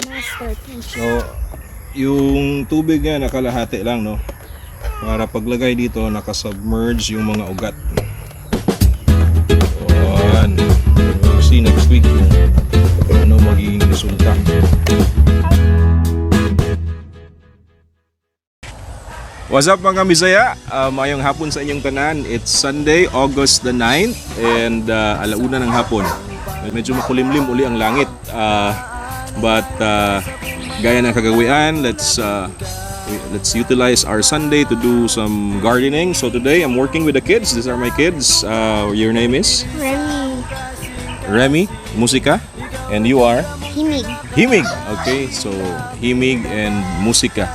Masterpiece. So, yung tubig niya nakalahati lang, no? Para paglagay dito, nakasubmerge yung mga ugat. Ayan. We'll see next week kung ano magiging resulta. What's up, mga Misaya? Maayong hapon sa inyong tanan. It's Sunday, August the 9th and alauna ng hapon. Medyo makulimlim uli ang langit. But gaya ng kagawian, let's utilize our Sunday to do some gardening. So today I'm working with the kids. These are my kids. Your name is Remy. Remy, Musika, and you are Himig. Himig. Okay, so Himig and Musika.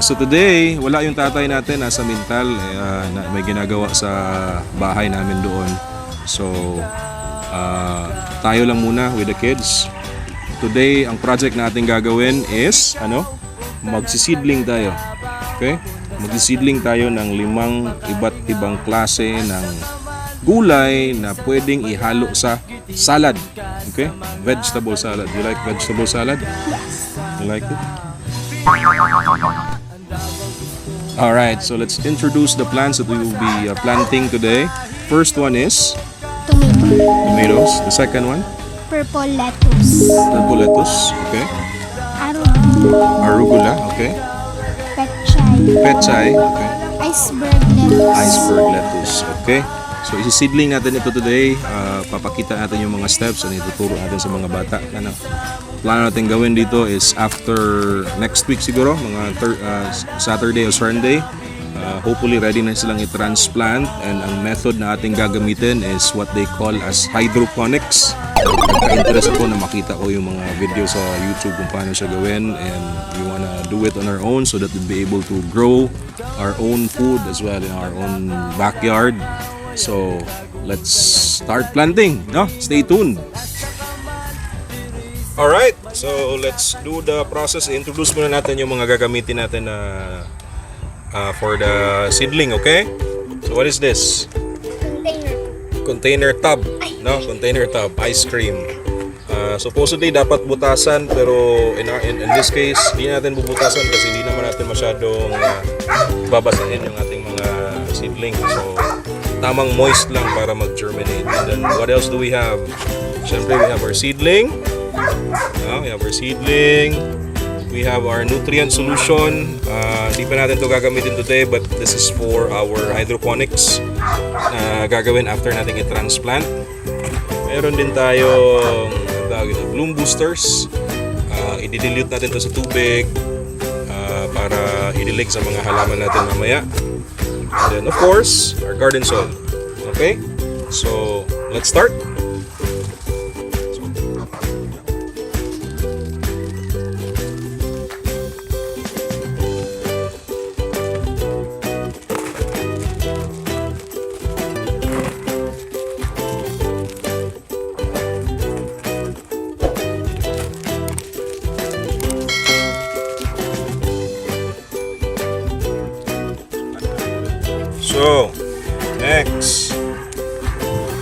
So today, wala yung tatay natin, nasa Mintal, na may ginagawa sa bahay namin doon. So, tayo lang muna with the kids. Today, ang project natin gagawin is, ano? Magsiseedling tayo. Okay? Magsiseedling tayo ng limang iba't ibang klase ng gulay na pwedeng ihalo sa salad. Okay? Vegetable salad. You like vegetable salad? Yes. You like it? All right, so let's introduce the plants that we will be planting today. First one is Tomato. Tomatoes. The second one, Purple lettuce. Purple lettuce. Okay. Arugula. Arugula. Okay. Pechay. Pechay. Okay. Iceberg lettuce. Iceberg lettuce. Okay. So isi-seedling natin ito today. Papakita natin yung mga steps and ituturo natin sa mga bata. Ano? Plano natin gawin dito is after next week siguro, mga Saturday or Sunday. Hopefully ready na silang i-transplant and ang method na ating gagamitin is what they call as hydroponics. Nagka-interest ako na makita ko yung mga video sa YouTube kung paano siya gawin and we wanna do it on our own so that we'll be able to grow our own food as well in our own backyard. So, let's start planting, no? Stay tuned. Alright, so let's do the process. Introduce muna natin yung mga gagamitin natin na for the seedling, okay? So what is this? Container. Container tub, no? Container tub, ice cream. Supposedly dapat butasan, pero in this case hindi natin bubutasan kasi hindi naman natin masyadong babasahin yung ating mga seedling. So tamang moist lang para mag-germinate. And then what else do we have? Siyempre, we have our seedling. We have our seedling. We have our nutrient solution. Di pa natin to gagamitin today, but this is for our hydroponics na gagawin after natin i-transplant. Meron din tayong, ang tawag ito, bloom boosters. I-dilute natin to sa tubig para idilig sa mga halaman natin mamaya. And then, of course, our garden soil. Okay? So, let's start. So, next,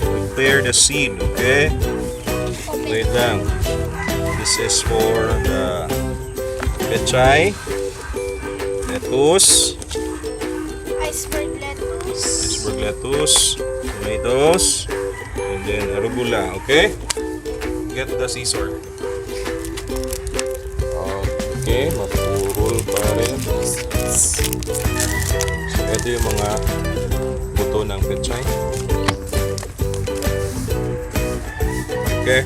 prepare the seed, okay? Wait lang. This is for the pechay, lettuce, Iceberg lettuce. Iceberg lettuce, tomatoes, and then arugula, okay? Get the scissor. Okay, mapurol pa rin. So, ito yung mga buto ng pechay. Okay.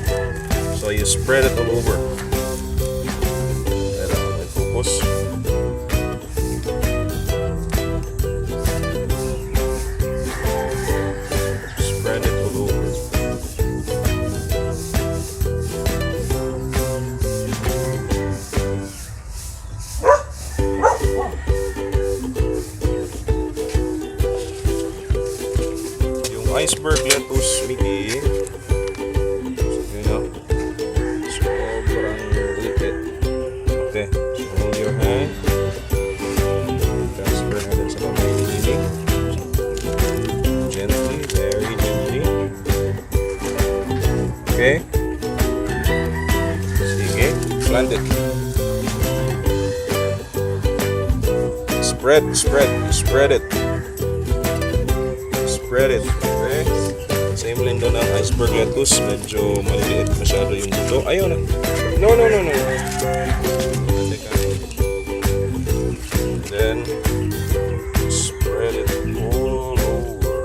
So, you spread it all over. Pero, may focus. Spread it all over. Yung iceberg lettuce, Mickey. So, sobrang liit. Okay, so hold your hand. Transfer natin sa kamay ni Himig. Gently, very gently. Okay. Sige, plant it. Stick. Spread, spread, spread it. Spread it. Okay? Same lang doon ang iceberg lettuce. Medyo maliliit masyado yung buto. Ayaw na. No. Teka. Then, spread it all over.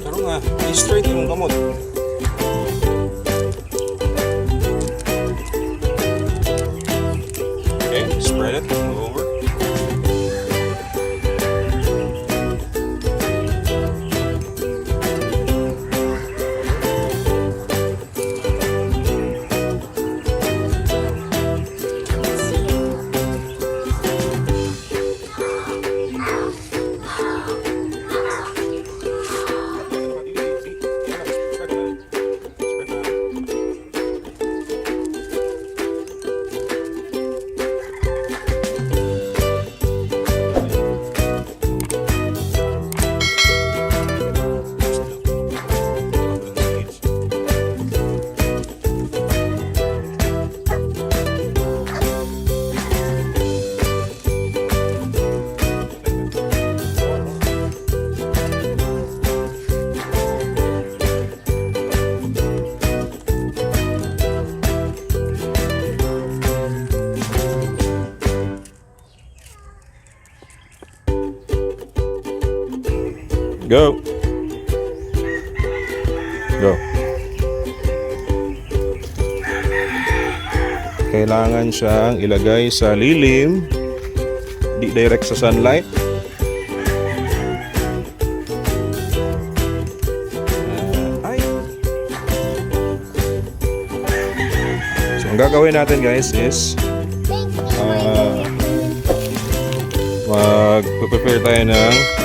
Pero nga, i-straight yung kamot. Okay, spread it all over. See it. Go. Go. Kailangan siyang ilagay sa lilim. Di direct sa sunlight. Ah, ay. So, ang gagawin natin, guys, is Thank you. Mag-prepare tayo ng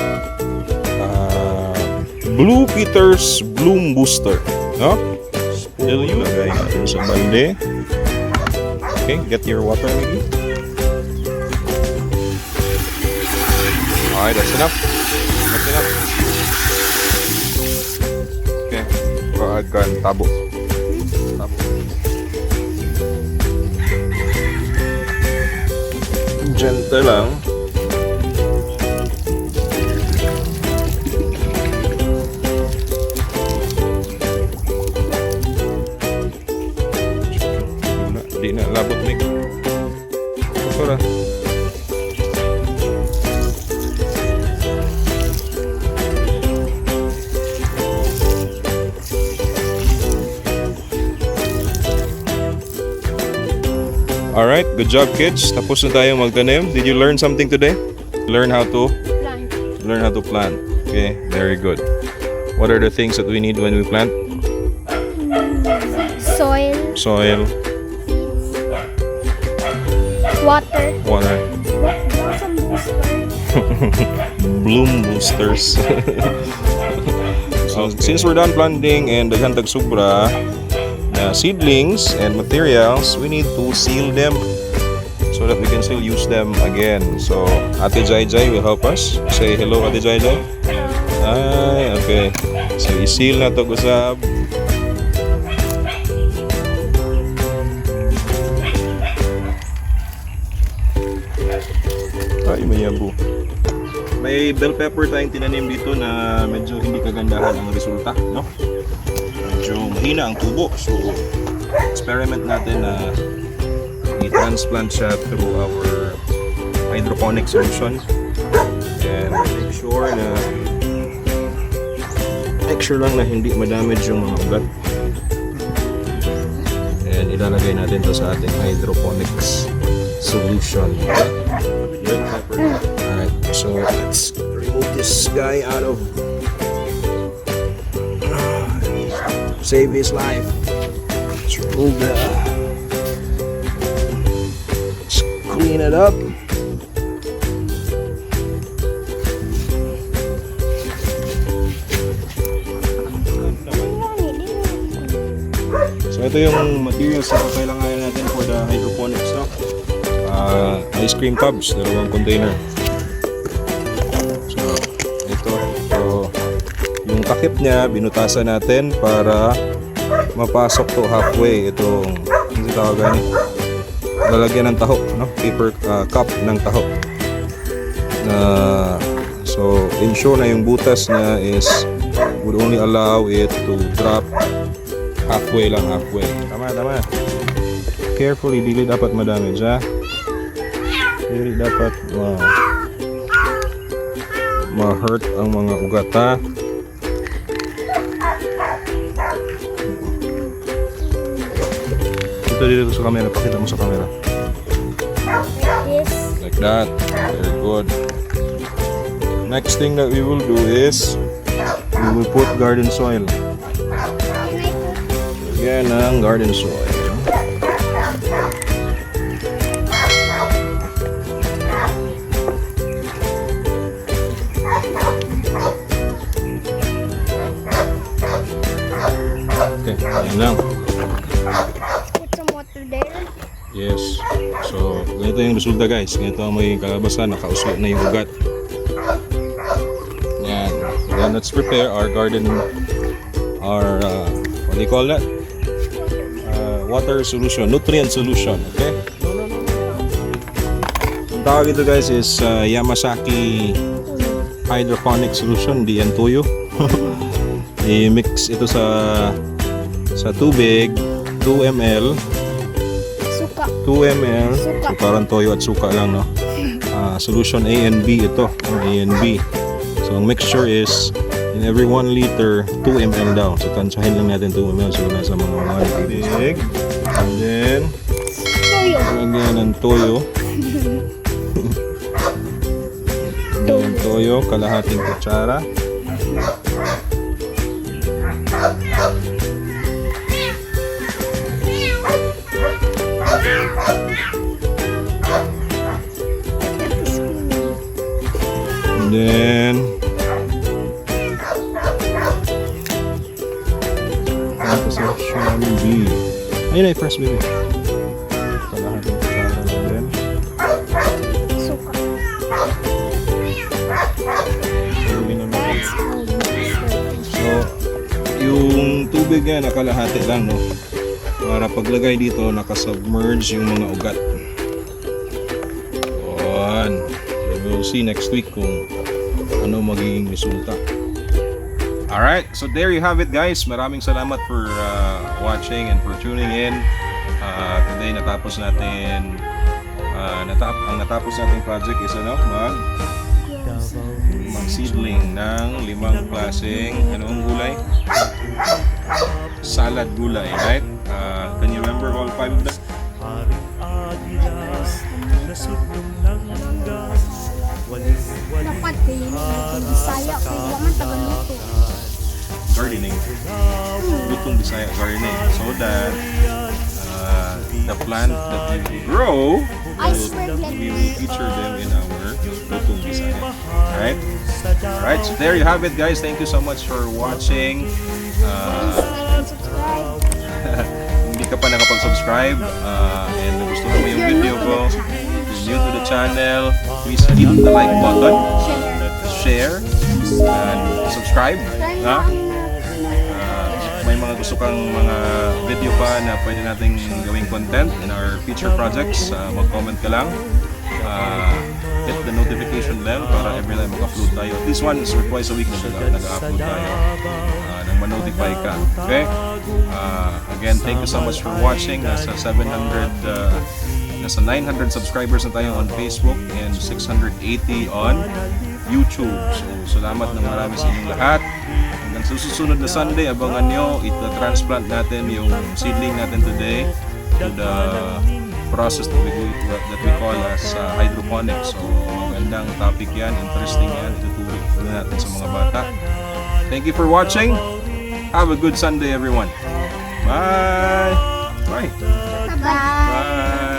Blue Peters Bloom Booster. No? Dilute. Lagay natin sa balde. Okay, get your water maybe. Alright, that's enough. That's enough. Okay. Paagan, tabo. Tabo. Gentle lang. Di na, di na labot, Mick. Ito ra. Alright, good job, kids. Tapos na tayo magtanim. Did you learn something today? Learn how to Plant. Learn how to plant. Okay, very good. What are the things that we need when we plant? Soil. Soil, Water. Water, Blossom booster. Bloom boosters. So, since we're done planting and daghan tag sobra na seedlings and materials, we need to seal them so that we can still use them again. So, Ate Jai Jai will help us. Say hello, Ate Jai Jai. Ay, okay. So, i-seal na to usab. Ay, may yabo. May bell pepper tayong tinanim dito na medyo hindi kagandahan ang resulta, no? Medyo mahina ang tubo. So, experiment natin na i-transplant siya through our hydroponic solution. And make sure lang na hindi ma-damage yung mga ugat. And ilalagay natin to sa ating hydroponics solution. Bell pepper. Alright, so let's remove this guy out of, save his life. Let's remove the Let's clean it up. So ito yung materials na kailangan natin for the hydroponics, no? Ice cream tubs, dalawang container. takip niya, binutasan natin para mapasok to halfway itong, ano tawag gani? Lalagyan ng taho, no? Paper cup ng taho. Na so ensure na yung butas niya is would only allow it to drop halfway lang, halfway. Tama, tama. Carefully, dili dapat ma-damage, ha? Dili dapat ma-hurt ang mga ugat, ha? Dito, dito sa camera. Pakita mo sa camera. Like this. Like that. Very good. Next thing that we will do is we will put garden soil. Can I put Lagyan ng garden soil. Okay, yan lang. Put some water there? Yes. So, ganito yung resulta, guys. Ganito ang may kalabasan. Nakausli na yung ugat. Yan. Then, let's prepare our garden, our, what do you call that? Water solution, nutrient solution. Okay? Ang tawag ito, guys, is Yamasaki hydroponic solution, di yan tuyo. I-mix ito sa tubig, 2 ml. Suka. 2 ml. Suka. So parang toyo at suka lang, no? Ah, solution A and B ito. No? A and B. So ang mixture is in every 1 liter, 2 ml daw. So tansyahin lang natin 2 ml. So nasa mga 1 tubig. And then, Toyo. lagyan ng toyo. Lagyan ng toyo, kalahating kutsara. Get the spoon. And then, tapos section B. Ayun na yung first, baby. Kalahating kutsara lang din. Suka. Tubig naman. That's how you mix it. So, yung tubig niya nakalahati lang, no? Para paglagay dito, nakasubmerge yung mga ugat. Yun. So, we'll see next week kung ano magiging resulta. Alright, so there you have it, guys. Maraming salamat for watching and for tuning in. Today natapos natin ang natapos nating project is ano, mag seedling ng limang klaseng anong gulay? Salad gulay, right? Can you remember all five of them? Haring agila na sudlong langga waling-waling Dapat kayo ni Bisaya kay wa man tagaluto. Gardening. Lutong Bisaya gardening. So that the plant that we will grow, Iceberg we will lettuce. Feature them in our Lutong Bisaya. Alright? Alright, so there you have it, guys. Thank you so much for watching. Please like and subscribe. Kung hindi ka pa nakapag-subscribe and nagustuhan mo If yung you're video new to ko, the channel, if you're new to the channel, please hit the like button, share, share, and subscribe. Turn Ha? on May mga gusto kang mga video pa na pwede nating gawing content in our future projects, mag-comment ka lang. Hit the notification bell para every time mag-upload tayo. At least once or twice a week nag-upload tayo. Nang ma-notify ka. Okay? Again, thank you so much for watching. Nasa 700, nasa 900 subscribers na tayo on Facebook and 680 on YouTube. So, salamat ng marami sa inyong lahat. Hanggang sa susunod na Sunday, abangan nyo, ita-transplant natin yung seedling natin today to the process that we call as hydroponics. So, magandang topic yan, interesting yan, ituturo natin sa mga bata. Thank you for watching. Have a good Sunday, everyone. Bye! Bye! Bye. Bye!